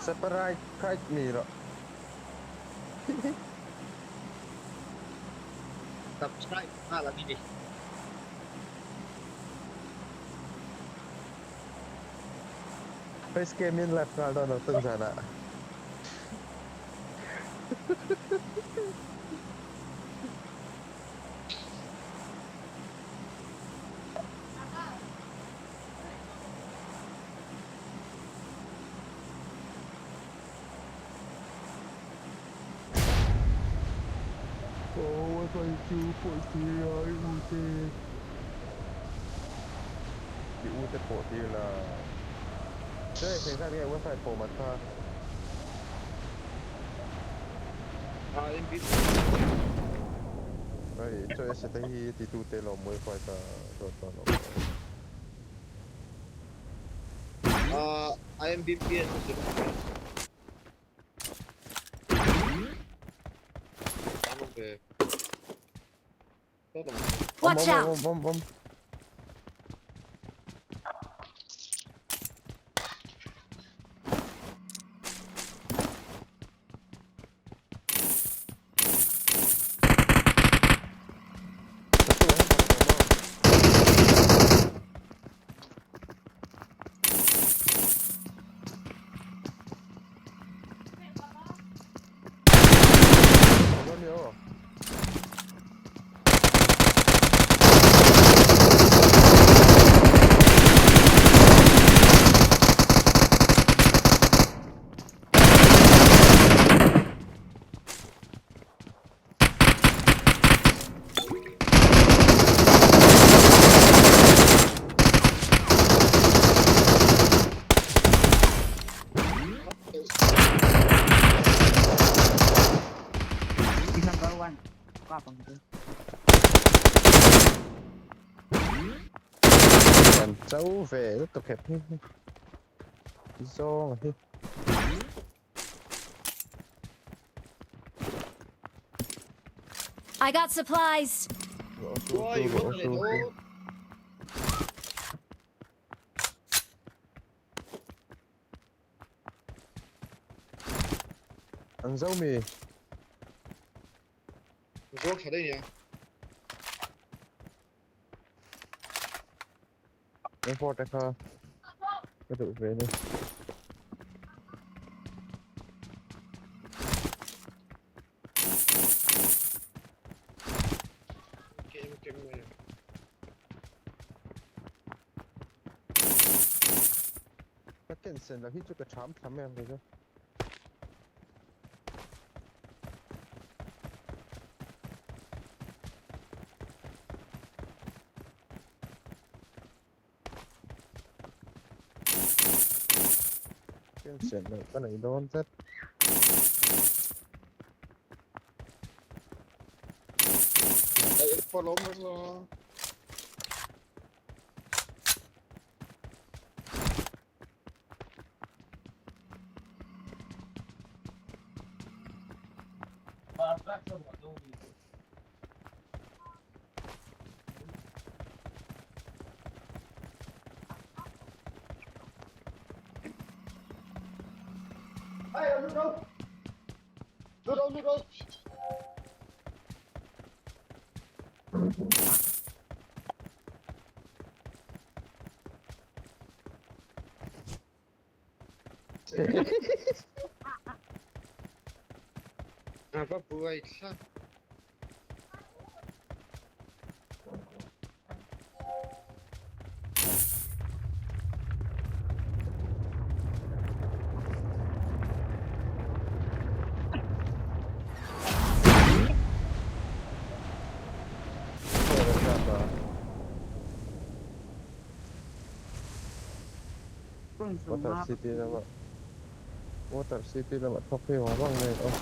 Separate kite mi rawh. Subscribe nghal ang ini. Face cam in live nghal dawn lo tung zanah. Aw wifi chu pawh tir a i u te. I u te pawh tir la. Chuan eng zat nge wifi pawh mat kha. Ah MB. Ai chuan se te hi ti tu te lawm wifi kha dawt dawn lo. Ah IMBPS a zir mai. Watch out! Om om om. Number one. Kapang tu. Kan chau ve lutuk hep hi. Zawng hi. I got supplies. Ôi, what the hell? An zo mi. Zawk tha daih nia. Airport te kha ka duh ve ni. Kem kem mai. Ka ken sen lo hi chu ka tham tham em kei chu. Ken sen lo ka nei dawn tlat. Đây, follow mất lo. Hey, look out! Look out, look out! Apa buat sah? Water City lama Water City lama thawk phei vang vang mai aw.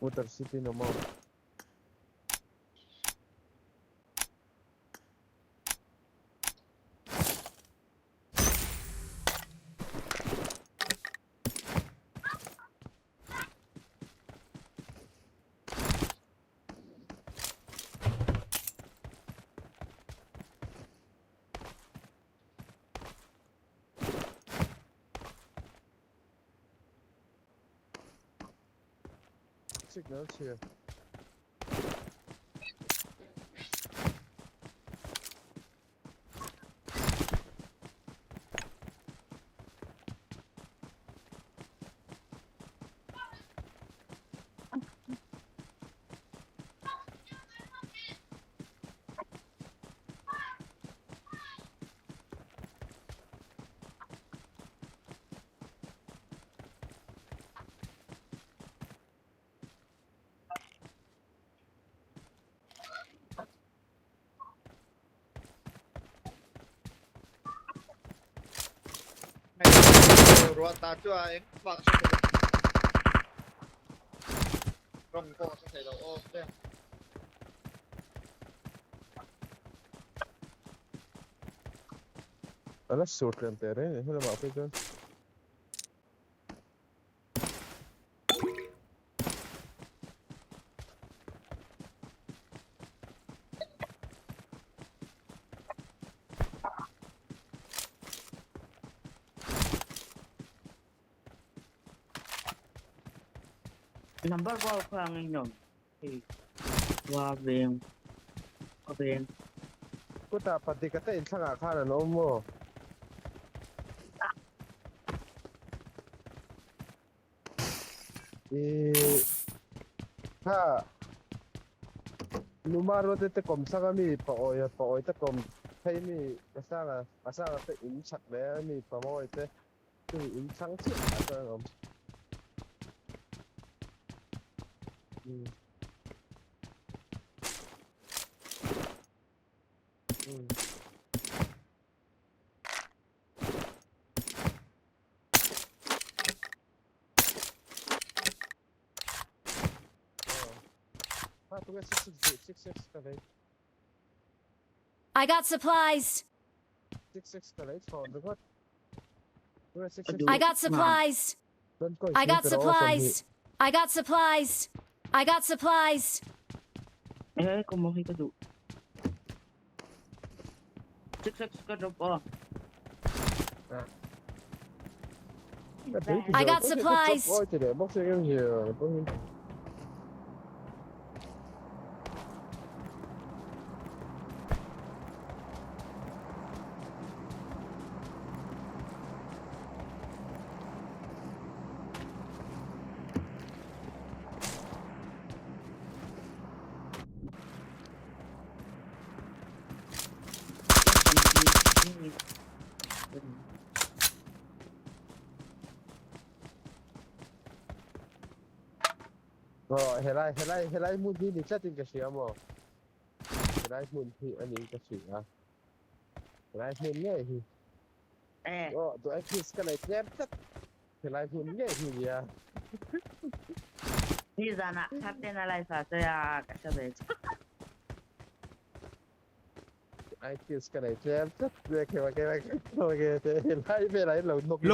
Water city no maw? Signal chhia. Ruah ta chu a eng vak hre thei lo. Rawng pawh hre thei lo aw te. A la sur tlem teh reng a ni helamah phei chuan. Number wow kha ngaihnawm hei wa veng ka veng. Kutah patika te inthlangah khan an awm maw? I kha Numa ruate te kawm chhak a mi pa awi pa awi te kawm phei mi ka sanga a sanga te in chhak leh a mi pa mawi te chu in chhang chiah ah chuan an awm. Umm. Umm. I got supplies. I got supplies. I got supplies. I got supplies. I got supplies. Eh, kung okay ka du. 6x ka drop aw. I got supplies. Aw helai helai helai hmun hi ni tlatin ka hria maw helai hmun hi a niin ka hria helai hmun ngei hi aw duh ai kiss ka nei tlem tlat helai hmun ngei hi nia. Nizanah Captain a live ah sawi a ka hre ve chu.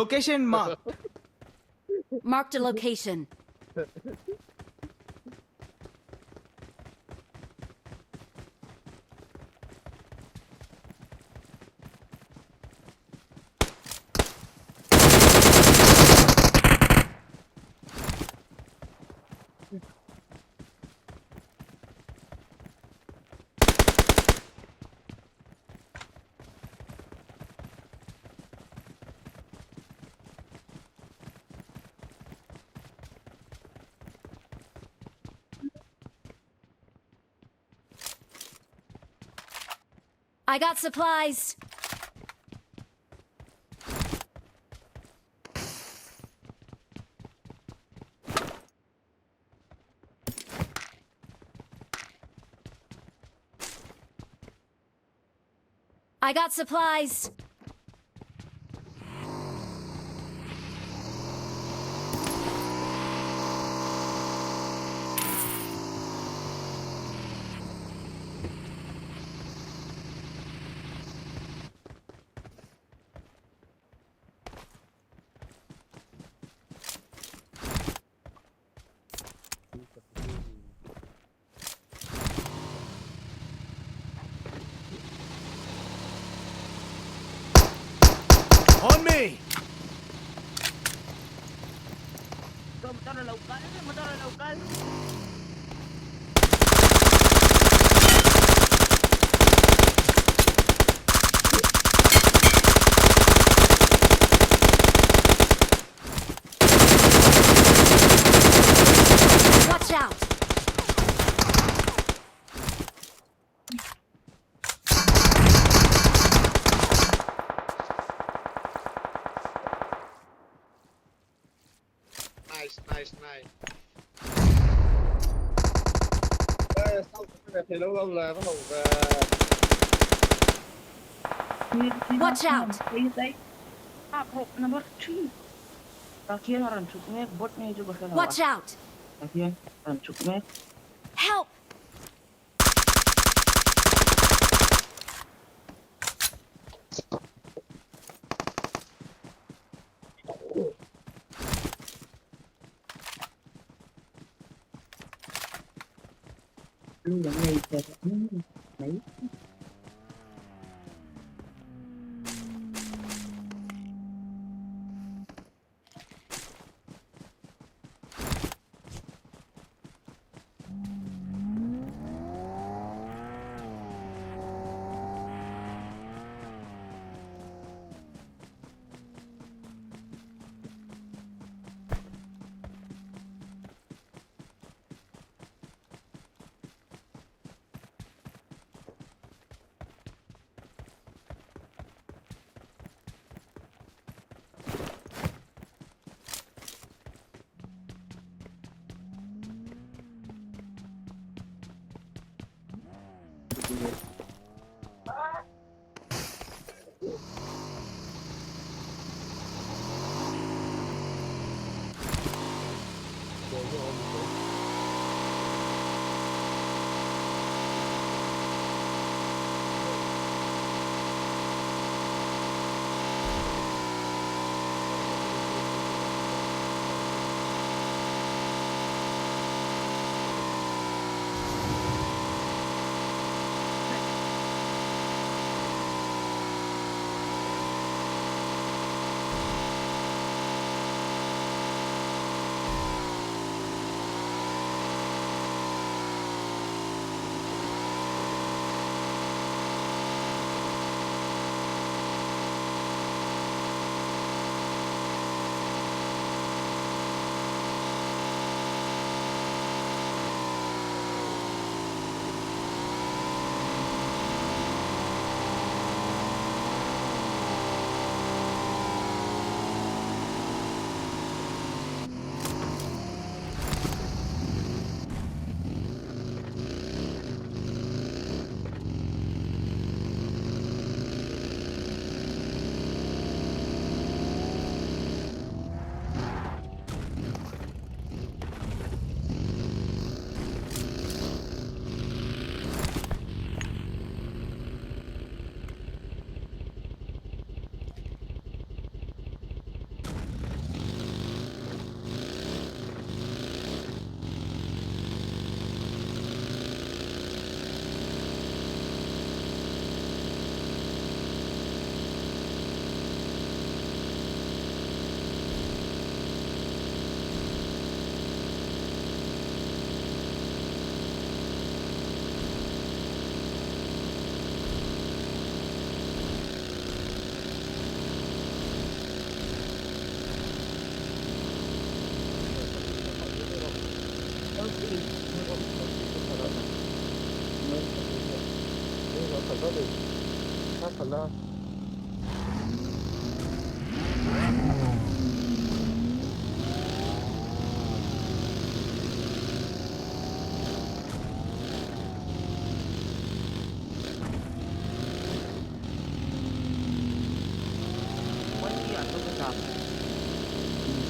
Location marked. Marked a location. I got supplies. I got supplies. On me! Motor a lo kal, motor a lo kal. Watch out! Nice, nice, nice. Ê, sau cái này thì lâu lâu là bắt đầu về. Watch out! Ah, bro, number 3. Tah khian a rawn chhuk mek, bot ngei chu ka hre lo a. Watch out! Tah khian a rawn chhuk mek. Help! Lu lam nei che mai.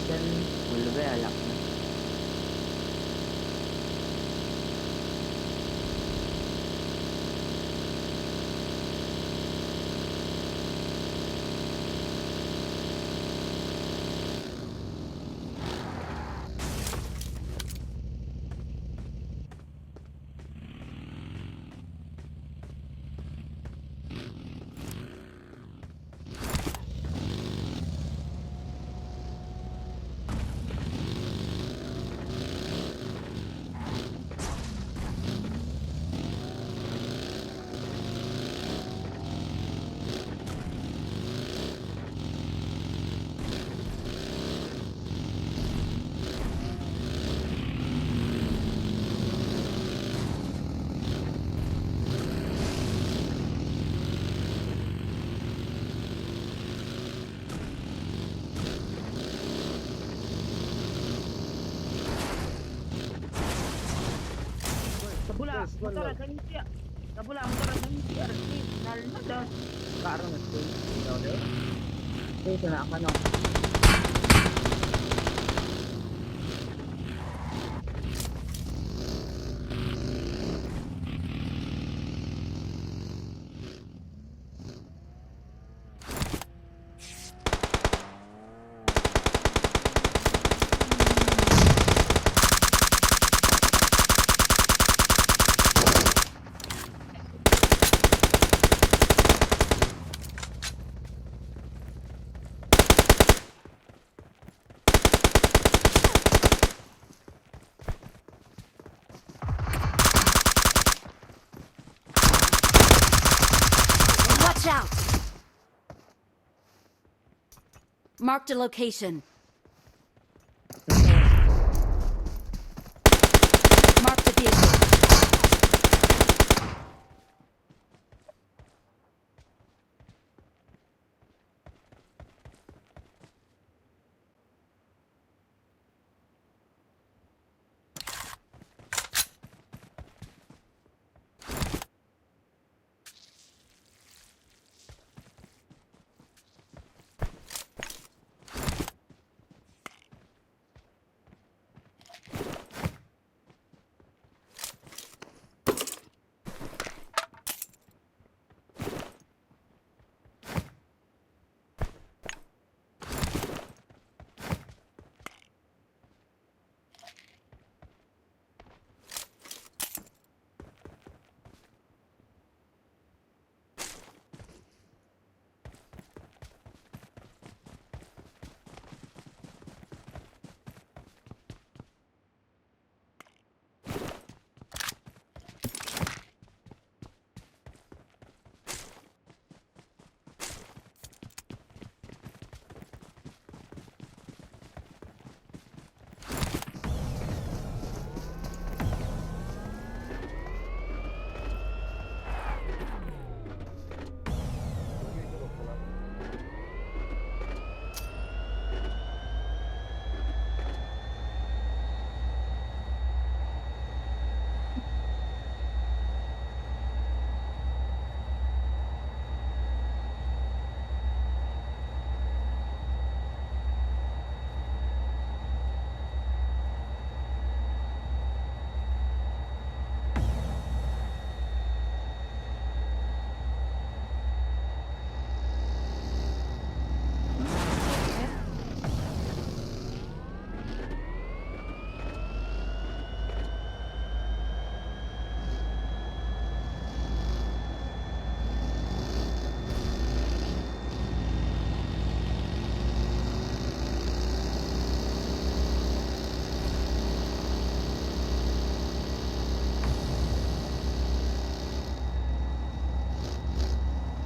Sen bul velah. hman Motor lo. a thleng chiah. Ka bulah motor a thleng chiah a rawn ti nal nal a. Kah rawn a tui lo le. Station ah khan aw. Watch out! Marked a location. Marked a vehicle.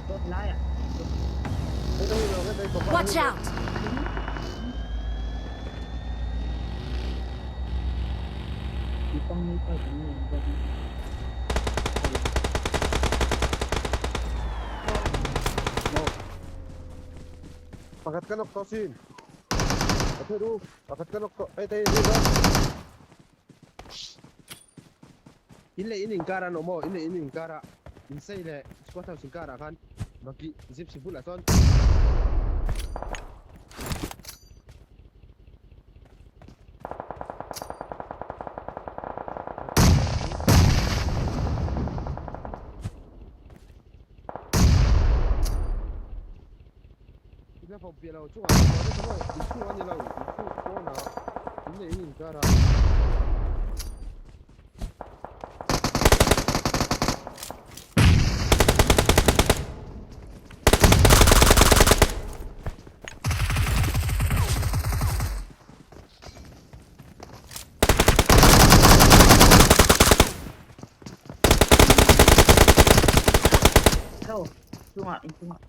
Dawt laiah. Watch out! Pakhat ka nawk tawh sin. A thei ru. Pakhat ka nawk tawh. Hei thei ru ba. In leh in inkar an awm aw. In leh in inkar ah. In sei leh squad house inkar ah khan baki gypsy bulah chuan. Ila fawp piah lo chungah chuan a ni lo, inchhung a ni lo, inchhung pawnah in leh in inkar a. Hello, chungah, inchungah.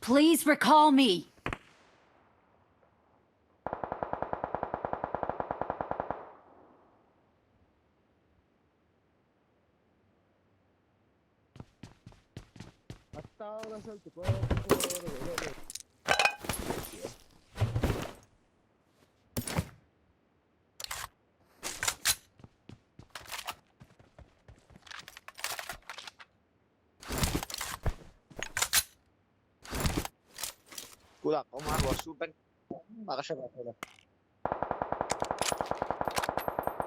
Please recall me. A tang nasa lutuk a Kulak awm a ruah sur bank mah ka hre ve thei lo.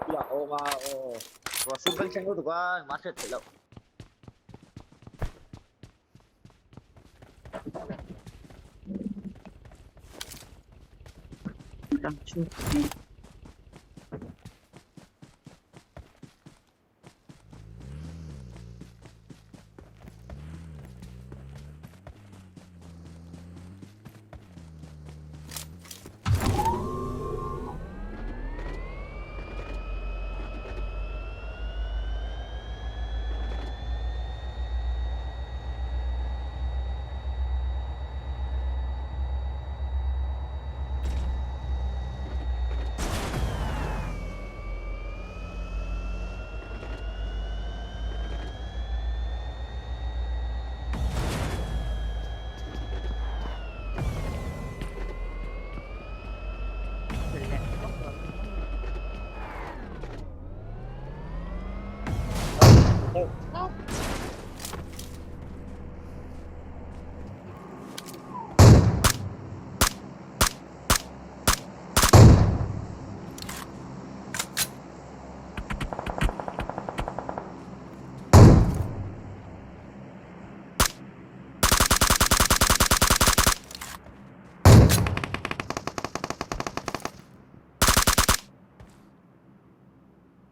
Kulak awm a aw ruah sur bank thleng lutuk a engmah hriat theih loh.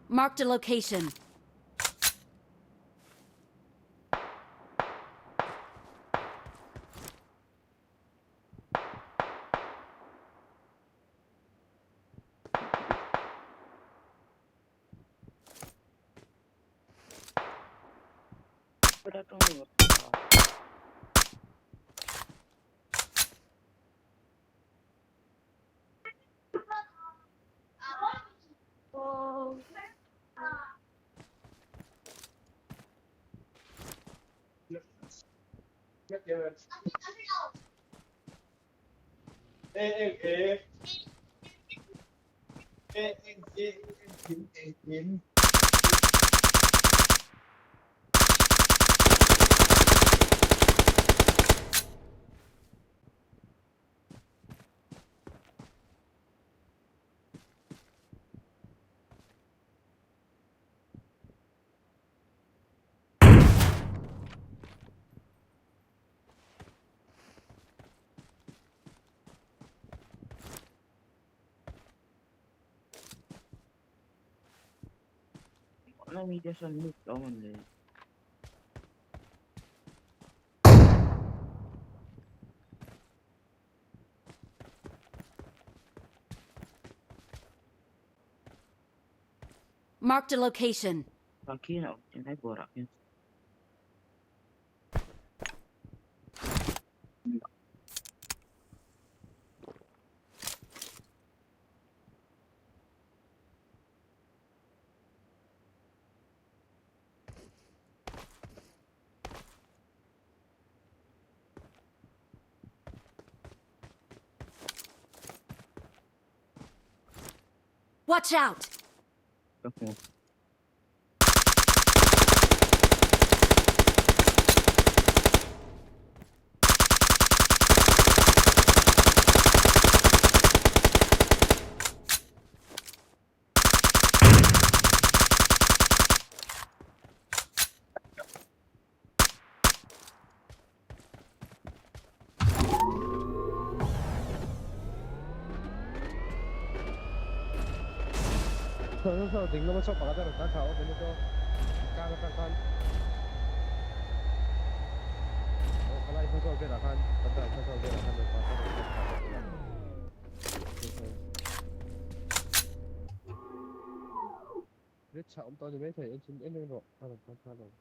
Marked a location. Marked a location. Watch out! Saw saw ding lama saw pakhat a rawn tlan thla awm in aw kar atang khan aw khalai hma zawn velah khan kan dai hma zawn velah khan rawn tlan thla rawn tlan thla bawk a rit chhah awm tawh a ni maithei en chin en reng rawh a rawn tlan thla alawm.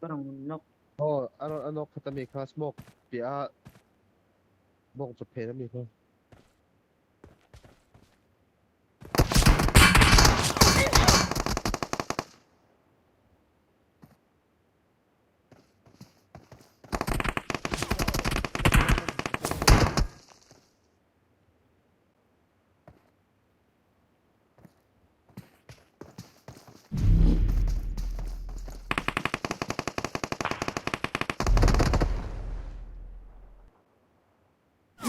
Ka rawn knock. Aw a rawn a knock khat ami kha smoke piah a bawng chawp phen ami kha.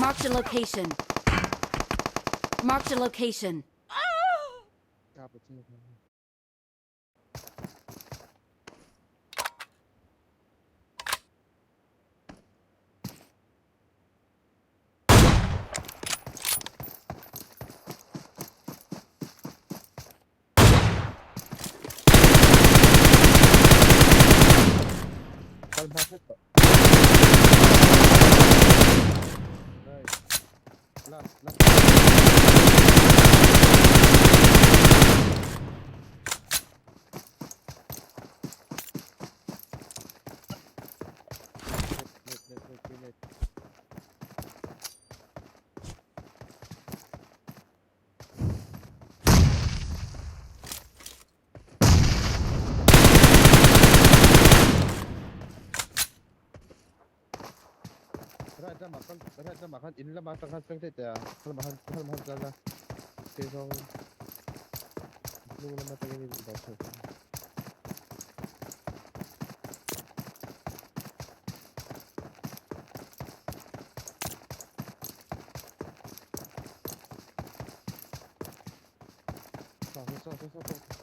Marked a location. Marked a location. Right lamah khan right lamah khan in lamah atang khan feng daih teh a helamah khan helamah khan tlan a kei zawng hnung lam atangin in indah chhoh thung. Saw saw saw saw saw.